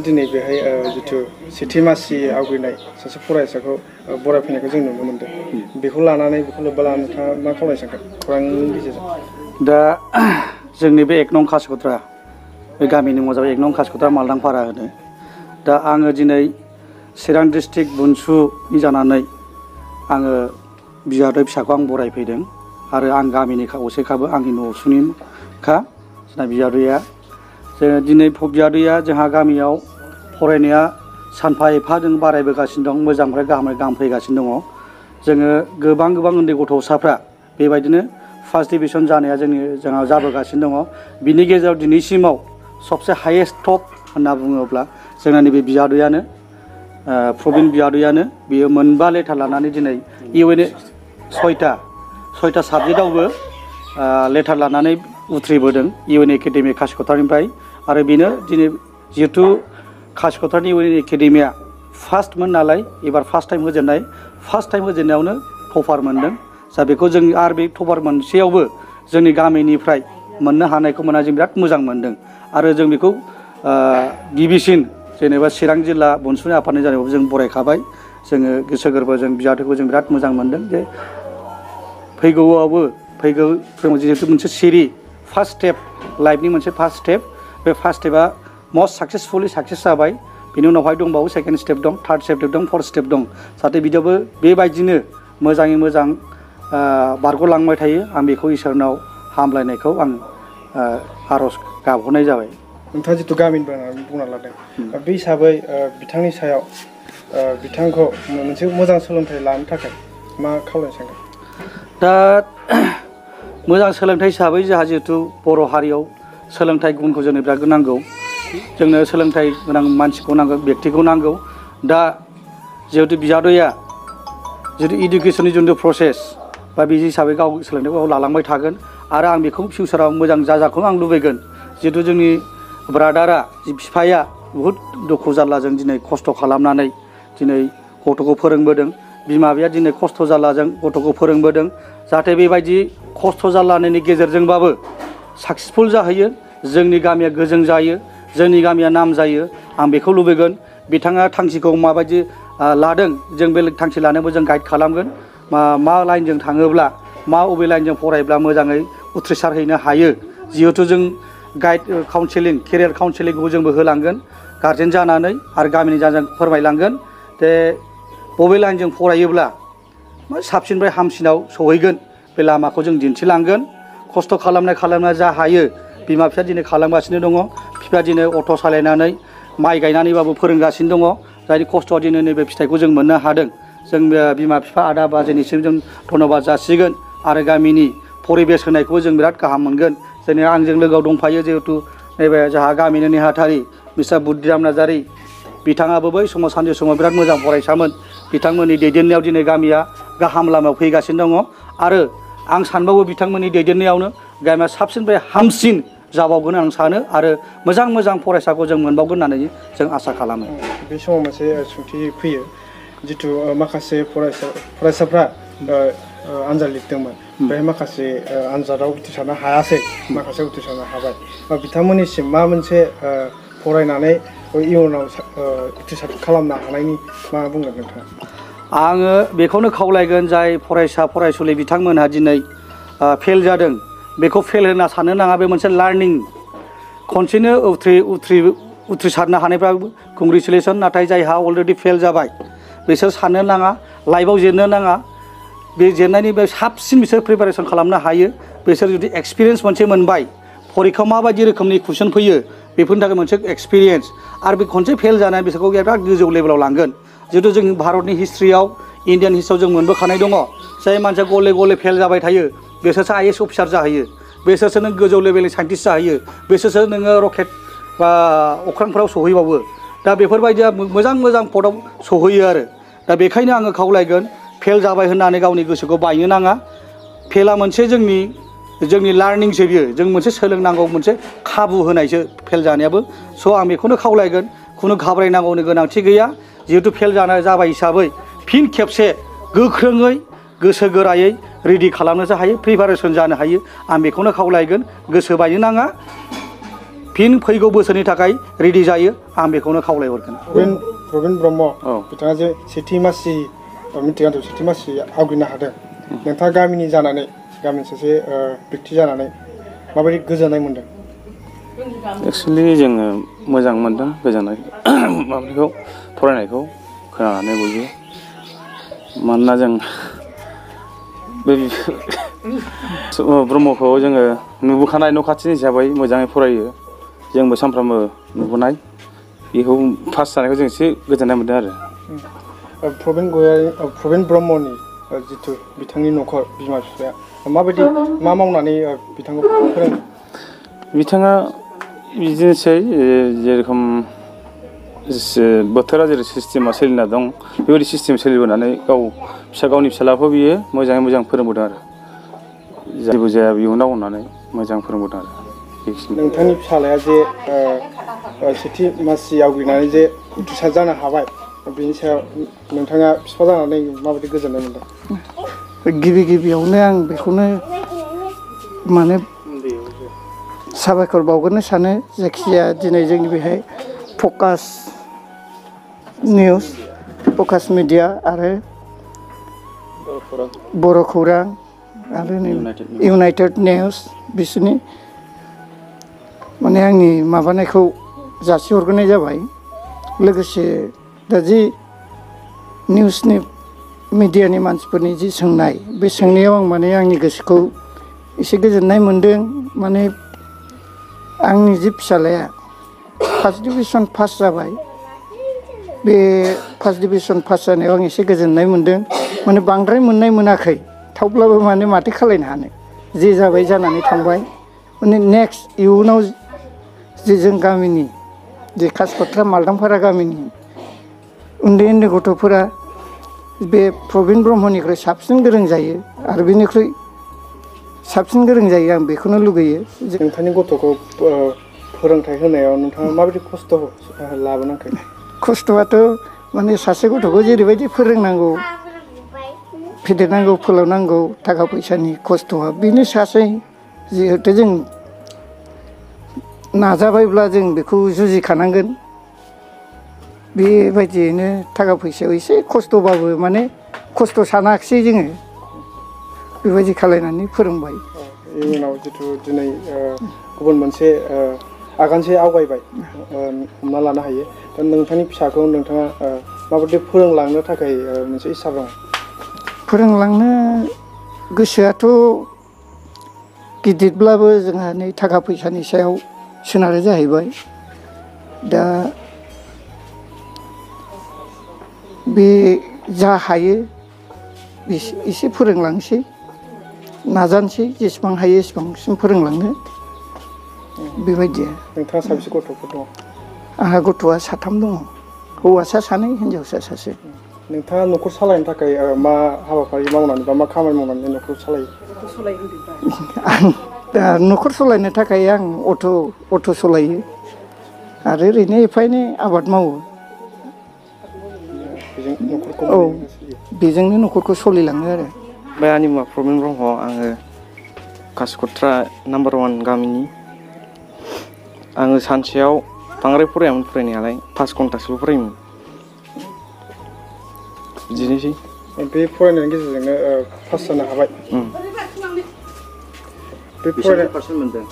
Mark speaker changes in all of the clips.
Speaker 1: दिनै बेहाय जिथु सेथि मासि आवग्रिनाय सासे फरायसाखौ बरायफैनायखौ जों नुनो मोनदों। बेखौ लानानै बेखौ लोब्बा लानानै नोंथाङा मा खावलायनो सानखो खौरांनि गेजेरजों?
Speaker 2: दा जोंनि बे 1 नं कासिकत्रा बे गामिनि मुङा जाबाय 1 नं कासिकत्रा मालदांपारा होनो। दा आङो दिनै चिरां डिस्ट्रिक्ट बुनसुनि जानानै आङो बियादै फिसाखौ आं बरायफैदों आरो आं गामिनि असेखाबो आंनि न'सुनिखा जोंना बियादैया। जोङो दिनै बियादैया जोंहा गामियाव फरायनाया सानफा एफा जों बारायबोगासिनो दं, मोजांनिफ्राय गाहाम फैगासिनो दङ। जोङो गोबां उन्दै गथ'साफ्रा बेबायदिनो फार्स्ट डिभिजन जानाया जोंहा जाबोगासिनो दङ। बिनि गेजेराव दिनैसिमाव सबसे हायेस्ट टप होनना बुङोब्ला जोंना नैबे बियादैयानो, प्रबिन बियादैयानो। बियो 4 लेटार लानानै दिनै इउएनए 6टा साबजेक्टआवबो लेटार लानानै उथ्रिबोदों इउएन एकाडेमि कासिकत्रानिफ्राय। आरो बेनो दिनै जिहेतु कासिकत्रानि इउएन एकाडेमिया फार्स्टमोन नालाय, एबार फार्स्ट टाइम होजेननायावनो टपार मोनदों। दा बेखौ जों आरो बे टपार मोनसेयावबो जोंनि गामिनिफ्राय मोननो हानायखौ मोना जों बिराद मोजां मोनदों। आरो जों बेखौ गिबिसिन जेनेबा चिरां जिल्ला बुनसुनि आफादनि जानायावबो जों बरायखाबाय। जोङो गोसो गोरबोजों बियादैखौ जों बिराद मोजां मोनदों जे फैगौ जिहेतु मोनसे सिरि फार्स्ट स्टेप, लाइफनि मोनसे फार्स्ट स्टेप, बे फार्स्ट स्टेपआ मस्ट साक्सेसफुलि साक्सेस जाबाय। बिनि उनावहाय दंबावो सेकेन्ड स्टेप दं, थार्ड स्टेप दं, फर्थ स्टेप दं। जाहाथे बिदियावबो बेबायदिनो मोजाङै मोजां बारग'लांबाय थायो, आं बेखौ इसोरनाव हामलायनायखौ आं आर'ज गाबहरनाय जाबाय।
Speaker 1: नोंथाङा जिथु गामिनि बुंना लादों, बे हिसाबै बिथांनि सायाव बिथांखौ मोनसे मोजां सोलोंथाइ लानो थाखाय मा खावलायनो सानदों?
Speaker 2: दा मोजां सोलोंथाइ हिसाबै जोंहा जिहेतु बर' हारियाव सोलोंथाइ गुनखौ जोंनो बिराद नांगौ। जोंनो सोलोंथाइ गोनां मानसिखौ नांगौ, बेक्तिखौ नांगौ। दा जिहेतु बियादैया जिहेतु इडुकेसननि जिथु प्रसेस बा बे हिसाबै गाव सोलोंथाइखौ लालांबाय थागोन। आरो आं बेखौ फिउचाराव मोजां जाजाखौ आं लुबैगोन। जिहेतु जोंनि ब्रादारा बिफाया बुहुद दुखु जारलाजों दिनै खस्थ' खालामनानै दिनै गथ'खौ फोरोंबोदों। बिमा बिफाया दिनै खस्थ' जारलाजों गथ'खौ फोरोंबोदों। जाहाथे बेबायदि खस्थ' जारलानि गेजेरजोंबाबो साक्सेसफुल जाहैयो, जोंनि गामिया गोजों जायो, जोंनि गामिया नाम जायो, आं बेखौ लुबैगोन। बिथाङा थांखिखौ माबायदि लादों, जों बे थांखि लानायावबो जों गाइड खालामगोन। मा लाइनजों थाङोब्ला, अबे लाइनजों फरायब्ला मोजाङै उथ्रिसारहैनो हायो। जिहेथु जों गाइड काउन्सिलिं, केरियार काउन्सिलिंखौ जोंबो होलांगोन गार्जेन जानानै, आरो गामिनि जानानै फोरमायलांगोन जे बबे लाइनजों फरायोब्ला साबसिननिफ्राय हामसिनाव सहैगोन, बे लामाखौ जों दिन्थिलांगोन। खस्थ' खालामनाय जा हायो बिमा बिफाया दिनै खालामगासिनो दङ। बिफाया दिनै अट' सालायनानै माइ गायनानैबाबो फोरोंगासिनो दङ। जायनि खस्थ'आ दिनै नैबे फिथाइखौ जों मोननो हादों। जों बिमा बिफा आदा बाजैनिसिम जों धन्यबाद जासिगोन। आरो गामिनि परिबेस होनायखौबो जों बिराद गाहाम मोनगोन। जेरै आंजों लोगोआव दंफायो जिहेतु नैबे जोंहा गामिनि नेहाथारि मिस्टार बुद्धिराम नार्जारि, बिथाङाबो बै समाव सानसे समाव बिराद मोजां फरायसामोन। बिथांमोननि दैदेननायाव दिनै गामिया गाहाम लामायाव फैगासिनो दङ। आरो आं सानबावो बिथांमोननि दैदेननायावनो गामिया साबसिननिफ्राय हामसिन जाबावगोन आं सानो। आरो मोजां फरायसाखौ जों मोनबावगोन होननानै जों आसा खालामो।
Speaker 1: बे समाव मोनसे सोंथि फैयो, जिथु माखासे फरायसाफ्रा आनजाद लिरदोंमोन, बेहाय माखासे आनजादाव उथ्रिसारनो हायासै, माखासे उथ्रिसारनो हाबाय। बिथांमोननिसिम मा मोनसे फरायनानै इयुनाव उथ्रिसार खालामनो हानायनि मा बुंगोन नोंथाङा?
Speaker 2: आङो बेखौनो खावलायगोन, जाय फरायसा फरायसुलि बिथांमोनहा दिनै फेल जादों, बेखौ फेल होनना साननो नाङा। बे मोनसे लार्निं, खनसेनो उथ्रिसारनो हानायफ्रा कंग्रेचुलेसन। नाथाय जायहा अलरेडि फेल जाबाय बिसोर साननो नाङा, लाइफआव जेननो नाङा। बे जेननायनि बे साबसिन बिसोर प्रिपारेसन खालामनो हायो। बिसोर जुदि एक्सपिरियेन्स मोनसे मोनबाय, फरिखायाव माबायदि रोखोमनि कुइसन फैयो बेफोरनि थाखाय मोनसे एक्सपिरियेन्स। आरो बे खनसे फेल जानाय बिसोरखौ बिराद गोजौ लेभेलाव लांगोन। जिहेतु जों भारतनि हिस्ट्रियाव, इण्डियान हिस्ट्रियाव जों मोनबोखानाय दङ, जाय मानसिया गले फेल जाबाय थायो बिसोरसो आइएस अफिसार जाहैयो, बिसोरसो नों गोजौ लेभेलनि साइन्टिस्ट जाहैयो, बिसोरसो नोङो रकेट बा अख्रांफ्राव सहैबावो। दा बेफोरबायदिया मोजां पदआव सहैयो आरो। दा बेखायनो आङो खावलायगोन, फेल जाबाय होननानै गावनि गोसोखौ बायनो नाङा। फेला मोनसे जोंनि लार्निंसो, बियो जों मोनसे सोलोंनांगौ मोनसे खाबु होनायसो फेल जानायाबो। स' आं बेखौनो खावलायगोन, खुनु घाबरायनांगौनि गोनांथि गैया। जिहेतु फेल जाबाय हिसाबै फिन खेबसे गोख्रोङै गोसो गोरायै रेडि खालामनोसो हायो, प्रिपारेसन जानो हायो। आं बेखौनो खावलायगोन, गोसो बायनो नाङा। फिन फैगौ बोसोरनि थाखाय रेडि जायो आं बेखौनो खावलायहरगोन।
Speaker 1: प्रबिन ब्रह्म बिथाङा जे सेथि मासि मिथिं सेथि मासि आवग्रिनो हादों नोंथाङा गामिनि जानानै गामिनि सासे बेक्ति जानानै माबायदि गोजोननाय मोनदों?
Speaker 3: एक्सुवेलि जोङो मोजां मोनदों गोजोननाय माबाखौ फरायनायखौ खोनानानै बयबो मानोना जों बे ब्रह्मखौ जोङो नुबोखानाय न' खाथिनि हिसाबै मोजाङै फरायो जोंबो सानफ्रामबो नुबोनाय बेखौ पास जानायखौ जों एसे गोजोननाय मोनदों आरो।
Speaker 1: प्रबिन ब्रह्मनि जिथु बिथांनि न'खर बिमा बिफाया माबायदि मा मावनानै बिथांखौ फोरोङो?
Speaker 3: बिथाङा बिदिनोसै जेरेखम बोथोरा जेरै सिस्टेमा सोलिना दं बेबायदि सिस्टेम सोलिबोनानै गावनि फिसालाखौ बियो मोजाङै मोजां फोरोंबोदों आरो जेबो जाया इयुनाव होननानै मोजां फोरोंबोदों आरो।
Speaker 1: नोंथांनि फिसालाया जे सेथि मासि आवग्रिनानै जे उथ्रिसार जानो हाबाय बेनि सायाव नोंथाङा बिफा जानानै माबायदि गोजोननाय मोनदों?
Speaker 4: गिबियावनो आं बेखौनो माने साबायखर बावग्रोनो सानो जायखिजाया दिनै जोंनि बेहाय फकास मिडिया आरो बर' खौरां आरो इउनाइटेड निउस बिसोरनि माने आंनि माबानायखौ जासिहरग्रोनाय जाबाय। लोगोसे दा जि निउसनि मिडियानि मानसिफोरनि जि सोंनाय बे सोंनायाव आं माने आंनि गोसोखौ एसे गोजोननाय मोनदों। माने आंनि जि फिसालाया फार्स्ट डिभिजन पास जाबाय बे फार्स्ट डिभिजन पास जानायाव आं एसे गोजोननाय मोनदों। माने बांद्राय मोननाय मोनाखै थेवब्लाबो माने माथो खालायनो हानो जे जाबाय जानानै थांबाय। माने नेक्स्ट इयुनाव जे जों गामिनि जे कासिकत्रा मालदांपारा गामिनि उन्दै उन्दै गथ'फोरा बे प्रबिन ब्रह्मनिख्रुइ साबसिन गोरों जायो आरो बेनिख्रुइ साबसिन गोरों जायो आं बेखौनो लुगैयो।
Speaker 1: नोंथांनि गथ'खौ फोरोंथाइ होनायाव नोंथाङा माबायदि खस्थ' लाबोनांखो?
Speaker 4: खस्थ'आथ' माने सासे गथ'खौ जेरैबायदि फोरोंनांगौ फेदेरनांगौ फोलावनांगौ थाखा फैसानि खस्थ'आ बेनो सासै जिहेथु जों नाजाबायब्ला जों बेखौ जुजिखानांगोन। बेबायदियैनो थाखा फैसायाव एसे खस्थ'बाबो माने खस्थ' सानाखिसै जोङो बेबायदि खालायनानै फोरोंबाय।
Speaker 1: इयुनाव जिथु दिनै गुबुन मोनसे आगानसे आवगायबाय हमना लानो हायो दा नोंथांनि फिसाखौ नोंथाङा माबायदि फोरोंलांनो थाखाय मोनसे इस्सा दं?
Speaker 4: फोरोंलांनो गोसोआथ' गिदिरब्लाबो जोंहा नै थाखा फैसानि सायाव सोनारो जाहैबाय। दा बे जा हायो एसे फोरोंलांसै नाजानोसै जेसेबां हायो एसेबांसिम फोरोंलांनो बेबायदि।
Speaker 1: नोंथाङा साबेसे गथ'फोर दङ?
Speaker 4: आंहा गथ'आ साथाम दङ हौवासा सानै हिनजावसा सासे।
Speaker 1: नोंथाङा न'खर सालायनो थाखाय मा हाबाफारि मावनानै बा मा खामानि मावनानै न'खर सालायो?
Speaker 4: आं दा न'खर सालायनो थाखाय आं अट' सालायो आरो ओरैनो एफा एनै आबाद मावो। औ बेजोंनो न'खरखौ सोलिलाङो आरो।
Speaker 5: बे आंनि मुङा प्रबिन ब्रह्म आङो कासिकत्रा नाम्बार 1 गामिनि। आङो सानसेयाव बांद्राय फरायामोन फरायनायालाय 5 घन्टासोल' फरायोमोन बिदिनोसै।
Speaker 1: बे फरायनायनि गेजेरजोंनो पास जानो हाबाय। बे फरायनाय पारसेन्ट मोनदों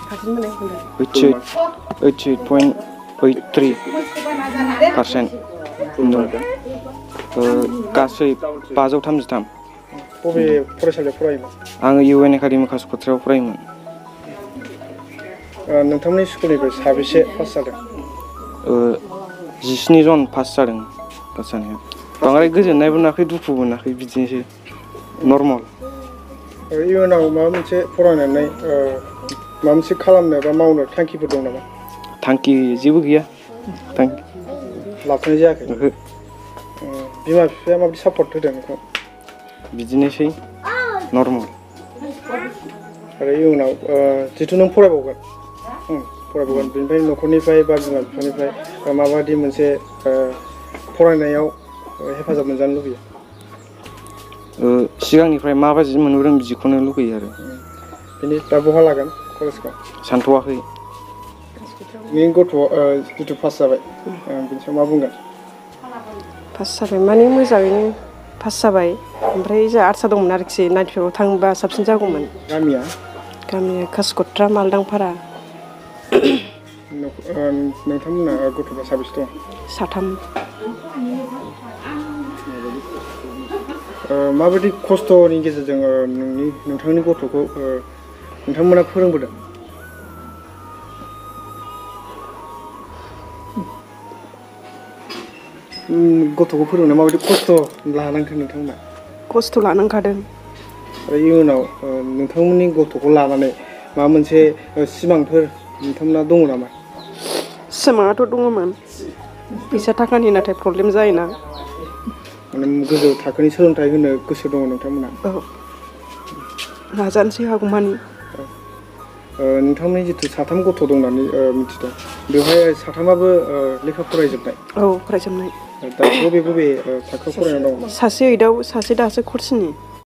Speaker 5: 88.83% गासै 533।
Speaker 1: बबे फरायसालियाव फरायोमोन?
Speaker 5: आङो UN एकाडेमि कासिकत्रायाव फरायोमोन।
Speaker 1: नोंथांमोननि स्कुलनिफ्राय साबेसे पास जादों?
Speaker 5: 17 जन पास जादों। पास जानाया बांद्राय गोजोननायबो मोनाखै दुखुबो मोनाखै बिदिनोसै नर्माल।
Speaker 1: इयुनाव माबा मोनसे फरायनानै माबा मोनसे खालामनो बा मावनो थांखिफोर दं नामा?
Speaker 5: थांखि जेबो गैया।
Speaker 1: लाथ'नाय जायाखै? बिमा बिफाया माबायदि सापर्ट होदों नोंखौ?
Speaker 5: बिदिनोसै नर्माल।
Speaker 1: आरो इयुनाव जिथु नों फरायबावगोन बेनिफ्राय न'खरनिफ्राय बा बिमा बिफानिफ्राय माबायदि मोनसे फरायनायाव हेफाजाब मोनजानो लुबैयो?
Speaker 5: सिगांनिफ्राय माबायदि मोनबोदों बिदिखौनो लुगैयो आरो।
Speaker 1: दा बहा लागोन कलेजखौ?
Speaker 5: सानथ'वाखै।
Speaker 1: नोंनि गथ'आ जिथु पास जाबाय बिनि सायाव मा बुंगोन?
Speaker 6: पास जाबाय माने मोजाङैनो पास जाबाय ओमफ्राय जोंहा आरसा दंमोन आरोखि 95आव थाङोबा साबसिन जागौमोन।
Speaker 1: गामिया
Speaker 6: कासिकत्रा मालदांपारा।
Speaker 1: नोंथांमोना गथ'फ्रा साबेसे दं?
Speaker 6: साथाम।
Speaker 1: माबायदि खस्थ'नि गेजेरजों नोंथांनि गथ'खौ नोंथांमोना फोरोंबोदों? गथ'खौ फोरोंनो माबायदि खस्थ' लानांखो नोंथांमोना?
Speaker 6: खस्थ' लानांखादों।
Speaker 1: आरो इयुनाव नोंथांमोननि गथ'खौ लानानै माबा मोनसे सिमांफोर नोंथांमोना दङ नामा?
Speaker 6: सिमाङाथ' दङमोन फैसा थाखानि नाथाय प्रब्लेम जायोना।
Speaker 1: माने गोजौ थाखोनि सोलोंथाइ होनो गोसो दङ नोंथांमोना?
Speaker 6: औ नाजानोसै हागौमानि।
Speaker 1: नोंथांमोननि जिथु साथाम गथ' दं होननानै मिथिदों बेवहाय साथामाबो लेखा फरायजोबनाय?
Speaker 6: औ फरायजोबनाय।
Speaker 1: दा बबे थाखोआव फरायनानै दं?
Speaker 6: सासे 8आव सासे दासो कर्सनि।